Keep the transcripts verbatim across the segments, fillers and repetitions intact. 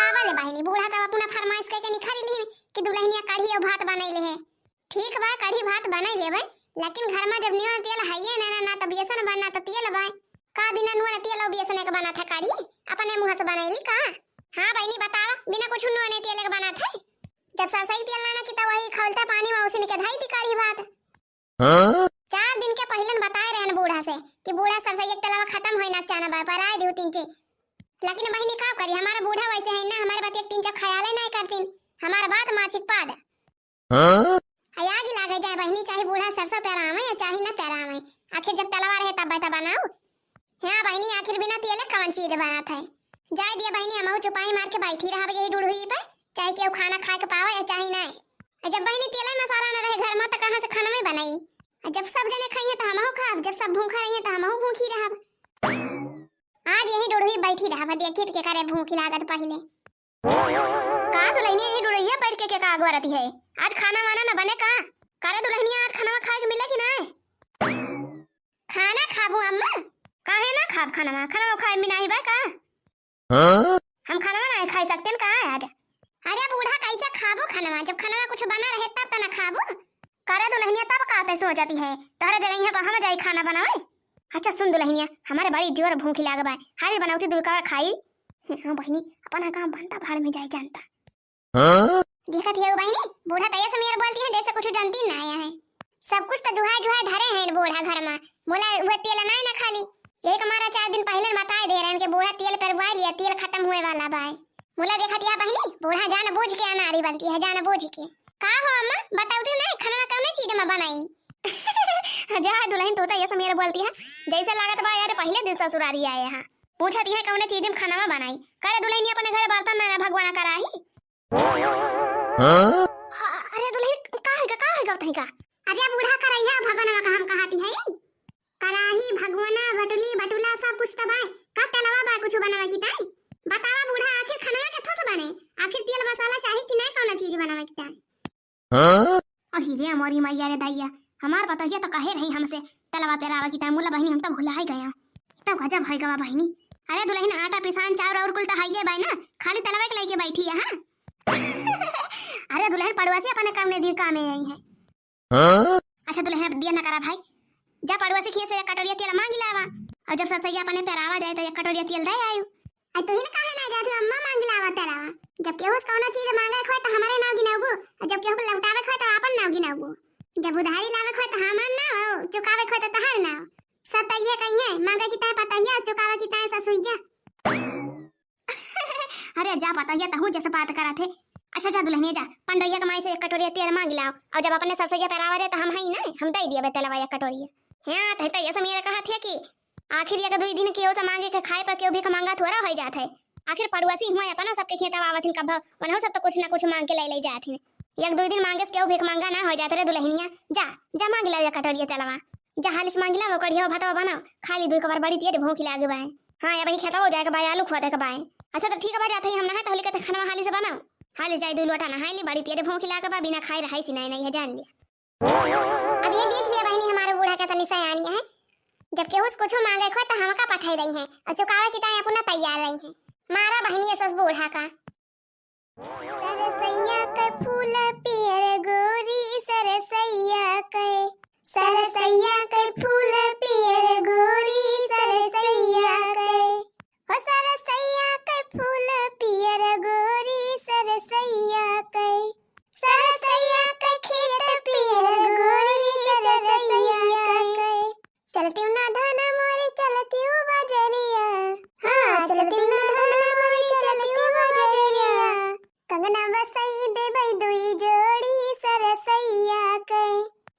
आवल बहिनी, बूढ़ा तब अपना फरमाइश कइके निखरी लिहिन कि दुलहिनिया कढ़ी अउ भात बनइले है। ठीक बा, कढ़ी भात बनइ लेबइ, लेकिन घर मा जब निमन तेल हइये ना, ना, ना त बेसन बा, ना त तेल बा। का बिना नून तेल अउ बेसन के बनत है कढ़ी? अपने मुँह से बनइली का? हाँ बहिनी बतावा, बिना कुछ नून तेल के बनत है? जब सरसई तेल ना, ना कि त वही खौलता पानी मा उसिन के धई दी कढ़ी भात। हाँ? चार दिन के पहिलन बताए रहन बूढ़ा से कि बूढ़ा सरसैया के तेलवा खतम होई ना चाना बा, पर आए दिहु तीन चे। लेकिन बहिनी का करी, हमार बूढ़ा वैसे है ना, हमार बतिया के तीन चे ख्याले नाहीं करतीन, हमार बात माछी के पाद। हाँ? आ आगी लागे जाए बहिनी, चाहे बूढ़ा सरसों पेरावे या चाहे न पेरावे, आखिर जब तेलवा रहे तब त बनाऊ। हाँ बहिनी, आखिर बिना तेले कवन चीज बनत है? जाए दिया बहिनी, हमहू चुपाई मार के बैठी रहब यही डुढ़ुई पे, चाहे केहू खाना खाए के पावे या चाहे नाहीं। आ जब बहिनी तेले मसाला न रहे घर मा, त कहाँ से खाना में बनाई? आ जब सब जने खाइहे त हमहू खाब, जब सब भूखा रहिहे त हमहू भूखी रहब। आज यही डुढ़ुई बैठी रहब, देखी त के करे भूख लागत पहिले। का दुलहिनिया, यही डुढ़ुइया बैठ के, के का अगोरती है? आज खाना वाना न बने का? करे दुलहिनिया, आज खाना खाए के मिले कि नाहीं? खाना खाबू अम्मा? काहे ना खाब खानवा? खानवा खाए में नाही बा का? हाँ? हम खानवा नाही खाई सकतेन का आज? अरे बूढ़ा, कैसे खाबू खानवा? जब खानवा कुछ बना रहे तब त ना खाबू। करे दुलहिनिया, तब का ते सोचती है? तोहरे जगह यहाँ पर हम जाई खाना बनावे? अच्छा सुन दुलहिनिया, हमारे बड़ी जोर भूख लाग बा, हाली बनौती दुई कवर खाई। हाँ बहिनी, अपना काम बनता भाड़ में जाई जानता। हाँ? देखत हियउ बहिनी, बूढ़ा त ऐसे मेर बोलती है जैसे कुछ जानती ना आया है। सब कुछ त जुहाय जुहाय धरे हैं बूढ़ा घर मा। मुला उहे तेल नाई ना खाली। यही के मारा चार दिन पहिले बताए दे रहे हैं कि बूढ़ा तेल पेरवाई लिया, तेल खतम होए वाला बाय। मुला देखत हिया बहिनी, बूढ़ा जान बूझ के अनारी बनती है, जान बूझ के। का हो अम्मा, बताउती नहीं, खाना कौने चीज मा बनाई? जा दुलहिन, तू त ऐसे मेर बोलती है जैसे लागत बा यार पहिले दिन ससुरारी आए हैं। पूछत है कौने चीज मा खाना बनाई। करे दुलहिनिया, अपने घरे बर्तन ना, ना भगवाना कराही। हाँ? अ-, अरे दुलहिन, का है का, का है का, बताई का? अरे बूढ़ा, करइहा भगवाना का हम कहती है। कराही, भगवाना, बटुली, बटुला सब कुछ त बाय। का तेलवा बाय कुछ बनावे की ताई? बतावा बूढ़ा, आखिर खाना के थोस बने? आखिर तेल मसाला चाही कि नाहीं कौनो चीज बनावे की ताई? हाँ? अहि रे मोरी मैया रे दैया, हमार पतोहिया त कहे रही हमसे तेलवा पेरावे की ताई, मुला बहिनी हम त भुला ही गया। त गजब है गवा बहिनी। अरे दुलहिन, आटा पिसान, चाउर और कुल त हइये बाय ना, खाली तेलवा के लेके बैठी है, हाँ? अरे दुलहिन, पड़ोसी अपने काम में दिन कामे आई है। हाँ? अच्छा दुलहिन, अब दिया ना करा भाई, जा पड़ोसी खिए से एक कटोरिया तेल मांगी लावा, और जब सरसैया अपने पेरावा जाए त एक कटोरिया तेल दे आयु। अरे तुहिन काहे ना जाती अम्मा मांगी लावा तेलवा? जब केहू से कौनो चीज मांगे खोए त हमारे नाव गिनाउबू, और जब केहू के लौटावे खोए त आपन नाव गिनाउबू। जब उधारी लावे खोए त हमार नाव, चुकावे खोए त तहार नाव। सब त इहे कहिए, मांगे की ताई पतोहिया, चुकावे की ताई ससुइया। अरे जा पतोहिया, तहू जैसे बात करत है। अच्छा जा दुलहिनिया जा, पंडोइया के माई से एक कटोरिया तेल मांग लाओ, और जब अपने ससुइया पेरावा जाए त हम हई ना, हम दे दिए तेलवा एक कटोरिया। हाँ, त, त ये सब मेरे कहत है कि आखिर एक दुई दिन केहू से मांगे के खाए पर केहू भीख मांगा थोड़ा हो जात है। आखिर पड़ोसी हुआ अपना सबके खेत आवत हिन कब, उन्हों सब त कुछ ना कुछ मांग के ले ले जात हिन। एक दुई दिन मांगे से केहू भीख मांगा ना हो जात रे दुलहिनिया। जा, जा मांग लाओ एक कटोरिया तेलवा। जा हालिस मांगिला, वो कढ़िया भातवा बनाओ, खाली दुई कबार बड़ी तेज भूख लागे बाय। हाँ, अबही खेतवा जाए के बाय, आलू खोदे के बाय। अच्छा त ठीक बा, जात ही हम नहाए, त होली के त खाना हाली से बनाओ। हालिस जाई दुई लोटा नहाए ली, बड़ी तेज भूख लागे बा, बिना खाए रहाई सी नाई नाई है, जान लिया। अब ये देख लिया बहिनी, हमारे बूढ़ा का तनी सयानी है, जब केहू से कुछ मांगे खोए त हमका पठाई रही है, और चुकावे की ताई अपना तैयार रही है। मारा बहिनी ये सस बूढ़ा का। सरसैया के फूल पियर गोरी, सरसैया के, सरसैया के फूल पियर गोरी, सरसैया के, हो सरसैया के फूल पियर गोरी, सरसैया के, सरसैया के खेत पियर गोरी, सरसैया के। चलती ना धाना मोरी चलती बजरिया। हाँ, चलती ना धाना मोरी चलती बजरिया। कंगना बसाई देबै दुई जोड़ी सरसैया के।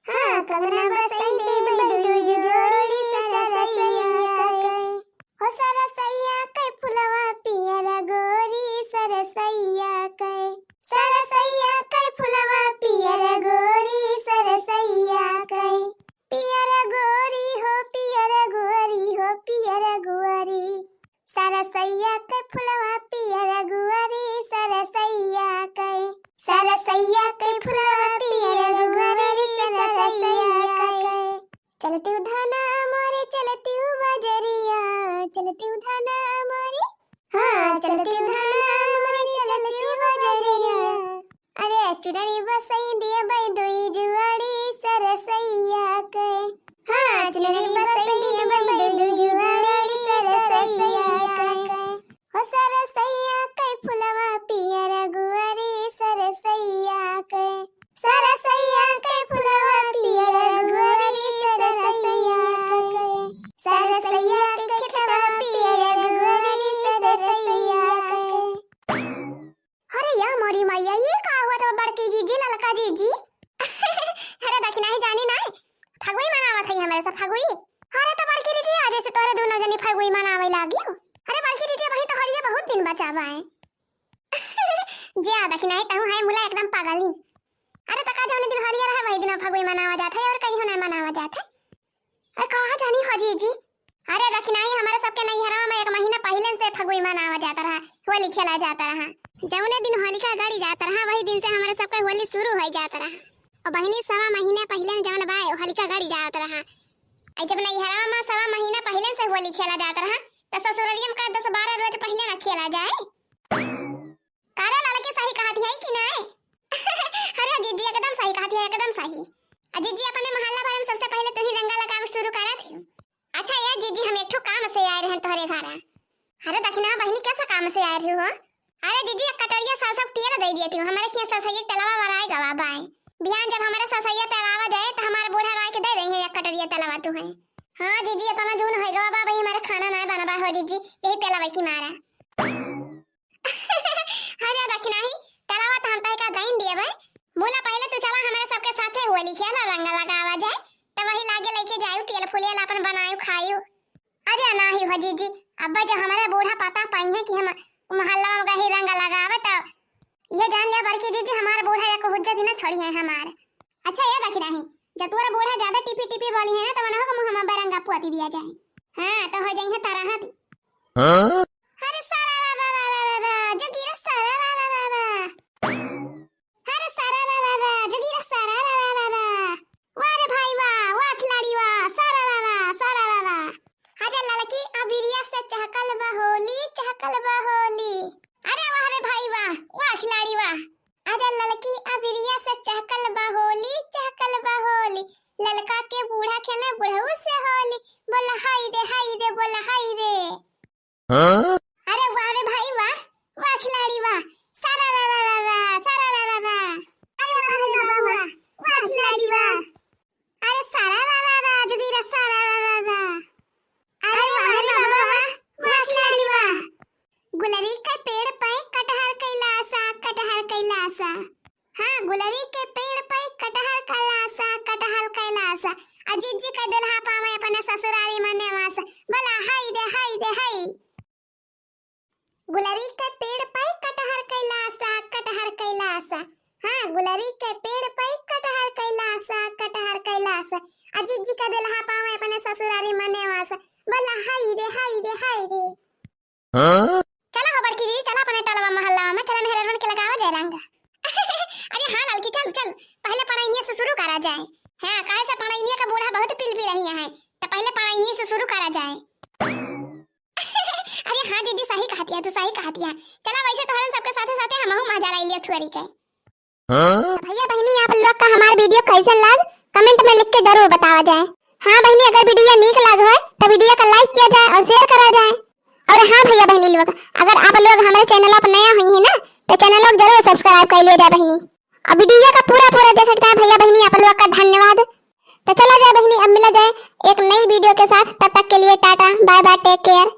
हाँ, कंगना बसाई देबै दुई जोड़ी सरसैया चुनरी बसई दिए बई दुई जुआड़ी सरसैया के। हाँ, चुनरी बसई दिए बई दुई जुआड़ी सरसैया के। हो सरसैया के फुलवा पियर गुआरी सरसैया के। सरसैया के फुलवा पियर गुआरी सरसैया के। सरसैया के खेतवा पियर गुआरी सरसैया के। अरे या मोरी मैया, ये का हुआ तो बड़की जीजी, ललका जीजी? अरे दखिनही जानी नाय, फगुई मनावत हई हमरे सब फगुई। अरे तो बड़की जीजी, आज से तोहरे दुनो जनी फगुई मनावे लागी हो। अरे बड़की जीजी, अबहीं तो होलिया बहुत दिन बचा बाए। जे आ दखिनही, तहूँ है मुला एकदम पागलिन। अरे तो का जौने दिन होलिया रहे वही दिन फगुई मनावा जात है और कहीं नहीं मनावा जात है। अरे कहा जानी हो जीजी। अरे दखिनही, हमरे सबके नैहरवा में एक महीना पहिले से फगुई मनावा जात रहा, होली खेला जात रहा। जौने दिन होलिका गड़ी जात रहा वही दिन से हमरे सबके होली शुरू हो जात रहा। और बहिनी सवा महीना पहिले जौन बा होलिका गड़ी जात रहा। आई जब नैहरवा में सवा महीना पहिले से होली खेला जात रहा तो ससुरलिया में का दस बारह रोज पहिले ना खेला जाए। कारे ललकी सही कहत है कि नाय? अरे जीजी एकदम सही कहत है, एकदम सही। आ जीजी अपने मोहल्ला भर में सबसे पहिले तू ही रंगा लगावे शुरू करत है। अच्छा यार जीजी, हम एक ठो काम से आए रहन तोहरे घर। अरे दखिनही बहिनी, कैसा काम से आए रही हो? अरे जीजी, एक कटोरिया सरसों के तेल दे दिए तू, हमारे खेत सरसों के तेलवा वराए गवा बाए। बिहान जब हमारे सरसैया पेरावा जाए तो हमारे बूढ़ा गाय के दे देंगे एक कटोरिया तेलवा तू है। हाँ जीजी, इतना जून हो गवा बा भाई, हमारे खाना ना बनवा हो जीजी, यही तेलवा की मारा। अरे दखिनही, तेलवा तो हम तय का जाइन दिए भाई। मुला पहिले तू चला हमारे सबके साथे होली खेला, रंग लगावा जाए, तो वही लागे लेके जायु तेल फुलेल अपन बनायु खायु। अरे नाही हो जीजी, अब्बा जो हमारे बूढ़ा पता पाई है कि हम मोहल्ला में गही रंग लगावे तो ये जान लिया बड़की जीजी, हमारे बूढ़ा एक हुज्जा दिना छोड़ी है हमार। अच्छा ये दखिनही, जब तोरा बूढ़ा ज्यादा टिपी टिपी बोली है ना तो वनहो को मुँह में बरंगा पोती दिया जाए। हाँ तो हो जाई है तारा हाथी। हाँ? अरे सारा रा रा रा रा रा रा, जोगीरा सारा रा रा रा रा। अरे सारा रा रा रा, जोगीरा सारा रा रा रा रा। वाह रे भाई वाह, वाह खिलाड़ी वाह, सारा रा रा, सारा रा रा। अरे ललकी अबिरिया से चहकल बा होली, चहकल बा होली। अरे वाह रे भाई वाह, वाह खिलाड़ी वाह। अरे ललकी अबिरिया से चहकल बा होली, चहकल बा होली। ललका के बूढ़ा खेले बुढ़ऊ से होली। बोला हाय रे, हाय रे, बोला हाय रे। हाँ? अरे वाह रे भाई वाह, वाह खिलाड़ी वाह। सारा रा रा रा रा, सारा रा रा रा। अरे वाह रे बाबा वाह, वाह खिलाड़ी वाह। अरे सारा रा रा रा, जोगीरा सारा रा रा रा। अरे वाह रे बाबा वाह, वाह खिलाड़ी वाह। गुलरी के पेड़ पे कटहर कैलासा, कटहर कैलासा। हाँ, गुलरी के पेड़ पे कटहर कैलासा, कटहर कैलासा। आ जीजी के दुल्हा पावे अपने ससुरारी में नेवासा। बोला हाय रे, हाय रे, हाय। गुलरी के पेड़ पे कटहर कैलासा, कटहर कैलासा। हाँ, गुलरी के पेड़ पे कटहर कैलासा, कटहर कैलासा। आ जीजी के दुल्हा पावे अपने ससुरारी में नेवासा। बोला हाय रे, हाय रे, हाय रे। हाँ? चला हो बड़की जी, चला अपने टोलवा मोहल्ला में, चला मेहररुन के लगावा जाए रंग। अरे हाँ ललकी, चल चल, पहले पड़ैनिया से शुरू करा जाए। हाँ, काहे से पड़ैनिया का बूढ़ा बहुत पिल पी रही है, तो पहले पड़ैनिया से शुरू करा जाए। अरे हाँ दीदी, सही कहतिया, तू सही कहतिया। चला वैसे तोहरन सबके साथे साथे हमहू मजा लाई लिया थुअरी के। हाँ? भैया बहिनी, आप लोग का हमार video कैसन लाग, comment में लिख के जरूर बतावा जाए। हाँ बहिनी, अगर video नीक लाग होय तो video का like किया जाए और share करा जाए। और हाँ भैया बहिनी लोग, अगर आप लोग हमारे channel पर नया हुई है ना, तो channel को जरूर subscribe कर लिया जाए बहिनी। और video का पूरा पूरा देखे के भैया बहिनी आप लोग का धन्यवाद। तो चला जाए बहिनी, अब मिला जाए एक नई video के साथ, तब तक के लिए टाटा, bye bye, take care।